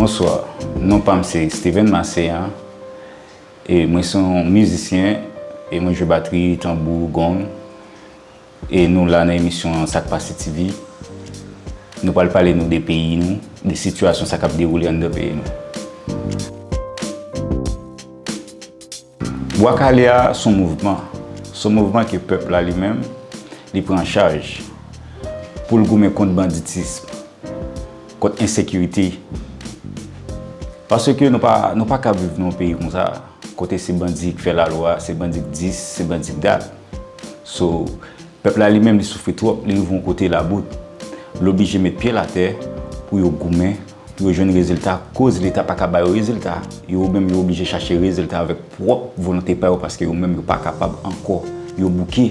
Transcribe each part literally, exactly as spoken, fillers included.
Bonswa, non pa m se Steven Maseyan, e mwen se yon mizisyen, e mwen jwe batri, tanbou, gong, e nou la nan emisyon Sak Pase T V. Nou pral pale nou de peyi nou, de sitiyasyon sa k ap dewoule anndan peyi nou. Bwa Kale a se yon mouvman. Se yon mouvman ke pèp la li menm, li pran an chaj pou l goumen kont banditis, kont ensekirite. Paske nou pa, nou pa ka viv nan yon peyi konsa, kote se bandi k fè lalwa, se bandi k dis, se bandi k dat. So, pèp la li menm li soufri twòp, li rive yon kote labout. L oblije met pye l atè pou yo goumen, pou yo jwenn rezilta, koz Leta pa ka ba yo rezilta. Yo menm yo oblije chache rezilta avèk pwòp volonte pa yo, paske yo menm yo pa kapab ankò. Yo bouke.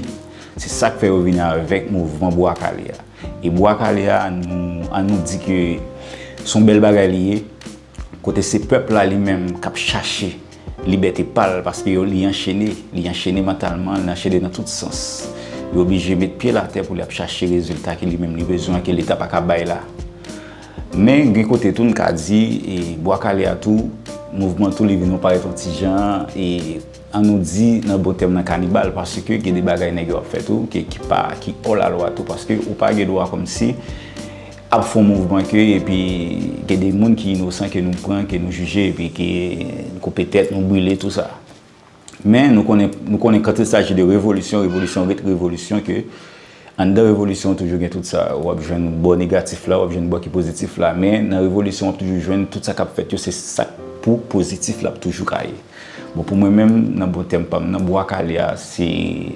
Se sa k fè yo vini avèk mouvman Bwa Kale a. E Bwa Kale a, nou, an nou di ke se yon bèl bagay li ye, kote se pèp la li menm k ap chache libète pa l, paske yo, li anchene, li anchene mantalman, li anchene nan tout sans. Li oblije met pye l atè pou li ap chache rezilta ke li menm li bezwen, ke Leta pa ka bay la. Men gen kote tou n ka di, e, Bwa Kale a tou, mouvman tou li vin parèt yon ti jan, e, an nou di nan bon tèm nan kanibal, paske gen de bagay nèg yo ap fè tou, ke, ki pa, ki hors la loi tou, paske ou pa gen dwa kòmsi ap fè yon mouvman ke, epi gen de moun ki inosan ke nou pran, ke nou jije, epi ke nou koupe tèt, nou brile, tou sa. Men nou konnen, nou konnen quand il s'agit de revolisyon, revolisyon ret revolisyon, ke anndan revolisyon toujou gen tout sa. W ap jwenn bò negatif la, w ap jwenn bò ki pozitif la, men nan revolisyon w ap toujou jwenn tout sa k ap fèt yo, se sa k pou pozitif la ap toujou ka ye. Bon, pou mwen menm, nan bon tèm pa m nan, Bwa Kale a, se,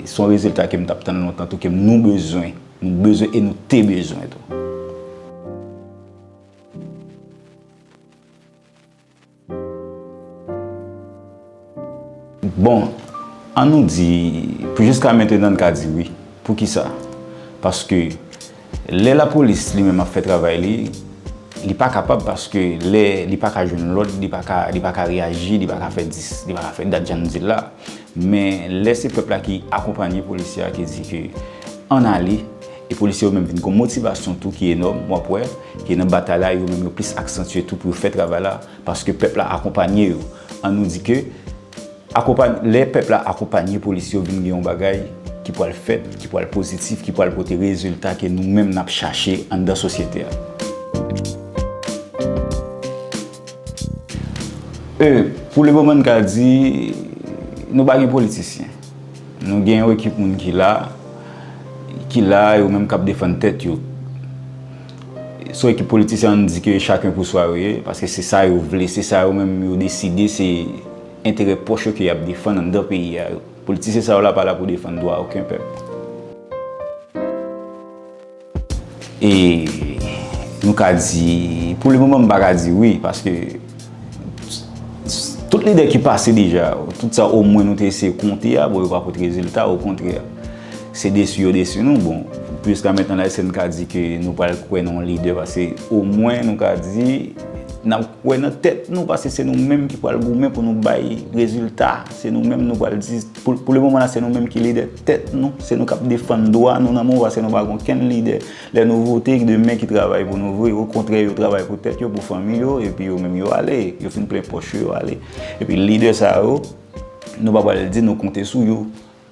se yon rezilta ke m t ap tann lontan tou, ke nou bezwen, nou bezwen e nou te bezwen tou. Bon, an nou di, pou jiska mentenan n ka di wi. Poukisa? Paske lè lapolis li menm ap fè travay li, li pa kapab, paske lè li pa ka jwenn lòd, li pa ka, li pa ka reyaji, li pa ka fè dis, li pa ka fè dat jan nou di l la. Men lè se pèp la ki akonpanye polisye a, ki di ke ann ale, e polisye yo menm vin gon motivasyon tou ki enòm, w ap wè ke nan batay la, yo menm yo plis aksantye tou pou yo fè travay la, paske pèp la akonpanye yo. An nou di ke akonpany-, lè pèp la akonpanye polisye yo, vin gen yon bagay ki pral fèt, ki pral pozitif, ki pral pote rezilta ke nou menm n ap chache anndan sosyete a. E, pou le moman, n ka di, nou pa gen politisyen. Nou gen yon ekip moun ki la, ki la, yo menm k ap defann tèt yo. Se yon ekip politisyen, ann di ke chacun pour soi yo ye, paske se sa yo vle, se sa yo menm yo deside, se enterè pwòch yo ke y ap defann anndan peyi a. Politisyen sa yo la pa la pou defann dwa okenn pèp. E nou ka di, pou le moman, m pa ka di wi, paske tout lidè ki pase deja, tout sa omwen nou te eseye konte a, bon, yo pa pote rezilta, okontrè, se desi yo desi nou. Bon, jiska mentnan la, èske n ka di ke nou pral kwè nan yon lidè, paske omwen nou ka di, n ap kwè nan tèt nou, paske se nou menm ki pral goumen pou nou bay rezilta. Se nou menm nou pral di, pou, pou le moman la, se nou menm ki lidè tèt nou, se nou k ap defann dwa nou nan moman, paske nou pa gen okenn lidè. Lè nou vote, demen ki travay pou nou vre, okontrè, yo travay pou tèt yo, pou fanmi yo, epi yo menm yo ale, yo fin plen pòch yo, yo ale. Epi lidè sa yo, nou pa pral di nou konte sou yo.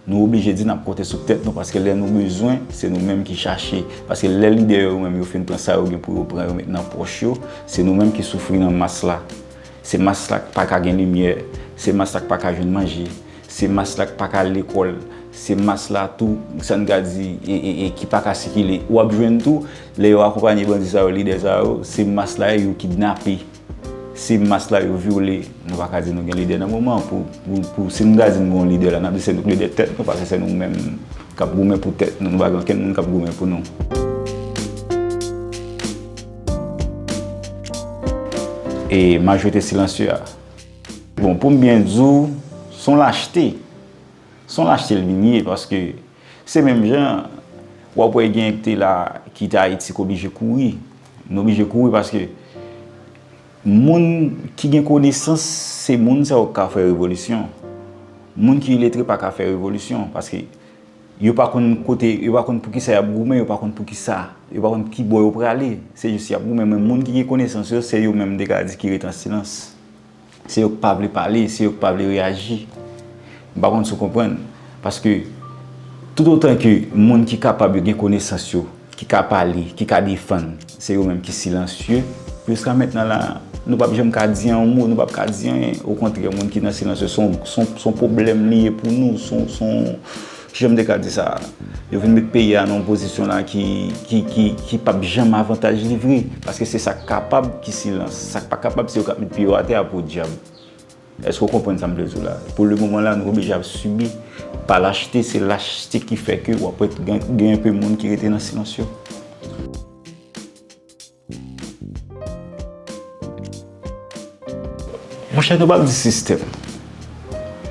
Nou oblije di n ap konte sou tèt nou, paske lè nou bezwen, se nou menm ki chache. Paske lè lidè yo menm yo fin pran sa yo gen pou yo pran, yo met nan pòch yo, se nou menm ki soufri nan mas la. Se mas la k pa ka gen limyè, se mas la k pa ka jwenn manje, se mas la k pa ka al lekòl, se mas la tou, sa n ka di, e, e, e, ki pa ka sikile. W ap jwenn tou, lè yo akonpanye bandi sa yo, lidè sa yo, se mas la yo kidnape. Se mas la yo vyole, nou pa ka di nou gen lidè nan moman. Pou, pou, pou, si nou ta di nou gen yon lidè la, n ap di se nou k lidè tèt nou, paske se nou menm k ap goumen pou tèt nou, nou pa gen okenn moun k ap goumen pou nou. E majorite silansye a. Bon, pou m byen di w, se yon lachte. Se yon lachte l vin ye, paske se menm jan, w ap wè gen k te la, kite Ayiti, k oblije kouri. Nou oblije kouri paske moun ki gen konesans, se moun sa yo k ka fè revolisyon. Moun ki iletre pa ka fè revolisyon, paske Yo pa konn kote, yo pa konn poukisa y ap goumen, yo pa konn poukisa, yo pa konn ki bò yo prale. Se jis y ap goumen, men moun ki gen konesans yo, se yo menm m te ka di ki ret an silans. Se yo k pa vle pale, se yo k pa vle reyaji. M pa konn si w konprann. Paske, toutotan ke moun ki kapab yo gen konesans yo, ki ka pale, ki ka defann, se yo menm ki silansye. Jiska mentnan la, nou p ap janm ka di yon mo, nou p ap ka di anyen. Okontrè, moun ki nan silans yo, se yon, se yon, se yon pwoblèm li ye pou nou, se yon, se yon, jan m te ka di sa, yo vin met peyi a nan yon pozisyon la ki, ki, ki, ki p ap janm avantaj li vre. Paske se sa k kapab ki silans. Sa k pa kapab, se yo k ap met pye yo atè a, podyab. Èske w konprann sa m vle di w la? Pou le moman la, nou oblije ap sibi pa lachte, se lachte ki fè ke w ap wè gen, gen enpe moun ki rete nan silans yo. Monchè, nou p ap di sistèm.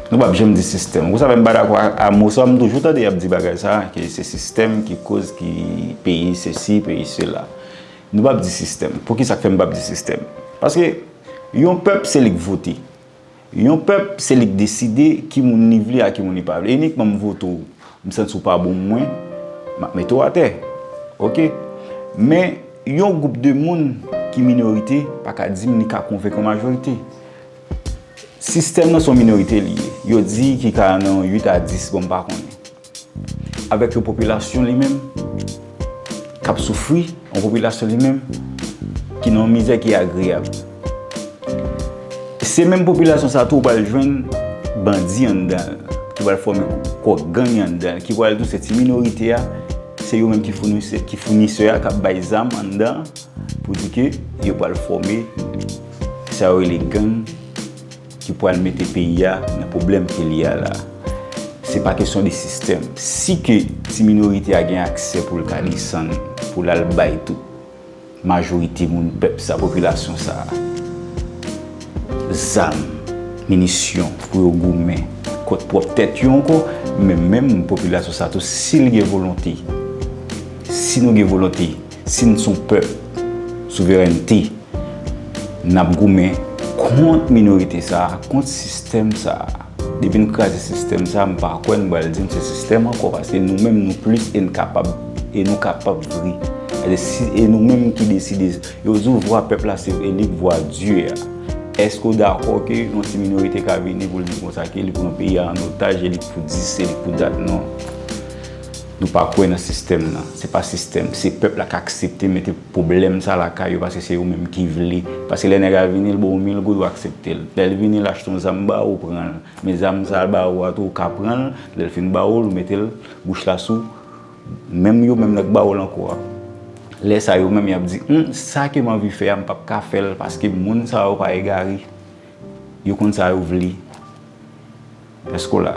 Nou p ap janm di sistèm. Ou sav, m pa dakò a, a mo sa, m toujou tande y ap di bagay sa, ke se sistèm ki koz ki peyi sesi, peyi sela. Nou p ap di sistèm. Poukisa k fè m p ap di sistèm? Paske yon pèp, se li k vote. Yon pèp, se li k deside ki moun li vle a ki moun li pa vle. Inikman m vote w, m santi w pa bon mwen, m ap mete w atè. Oke? Men, yon gwoup de moun ki minorite pa ka di m li ka konvenk yon majorite. Sistèm nan se yon minorite li ye. Yo di ki ka nan uit a dis, bon, m pa konnen. Avèk yon popilasyon li menm k ap soufri, yon popilasyon li menm ki nan yon mizè ki agreyab. Se menm popilasyon sa tou w pral jwenn bandi anndan l, ki pral fòme kò gang anndan l, ki pral tou se ti minorite a, se yo menm ki founisè, ki founisè a k ap bay zam anndan pou di ke yo pral fòme sa yo rele gang ki pral mete peyi a nan pwoblèm ke li a la. Se pa kesyon de sistèm. Si ke ti minorite a gen aksè pou l ka desann, pou l al bay tout majorite moun, pèp sa, popilasyon sa a, zam, minisyon pou yo goumen kont pwòp tèt yo ankò, men menm popilasyon sa tou, si l gen volonte, si nou gen volonte, si n se yon pèp, souverènte, n ap goumen kont minorite sa a, kont sistèm sa a. Depi n kraze sistèm sa a, m pa kwè n pral di n se sistèm ankò, paske nou menm nou plis e n kapab, e nou kapab vre. Sètadi si, e nou menm ki deside, yo di w vwa pèp la se elik vwa Dye a. Èske w dakò ke yon ti minorite ka vini pou l di konsa ke li pran peyi a an otaj, elik pou dis, elik pou dat? Non. Nou pa kwè nan sistèm nan. Se pa sistèm. Se pèp la k aksepte mete pwoblèm sa lakay yo, paske se yo menm ki vle. Paske lè nèg la vini, l ba w mil goud, w aksepte l. Lè l vini, l achte yon zam ba ou, w pran l. Men zam sa l ba ou a tou, ou ka pran l. Lè l fin ba ou l, ou mete l bouch la sou menm yo menm nan k ba ou l ankò a. Lè sa yo menm y ap di, hmm, sa ke m anvi fè a, m p ap ka fè l, paske moun sa yo pa egare. Yo konn sa yo vle. Èske w la?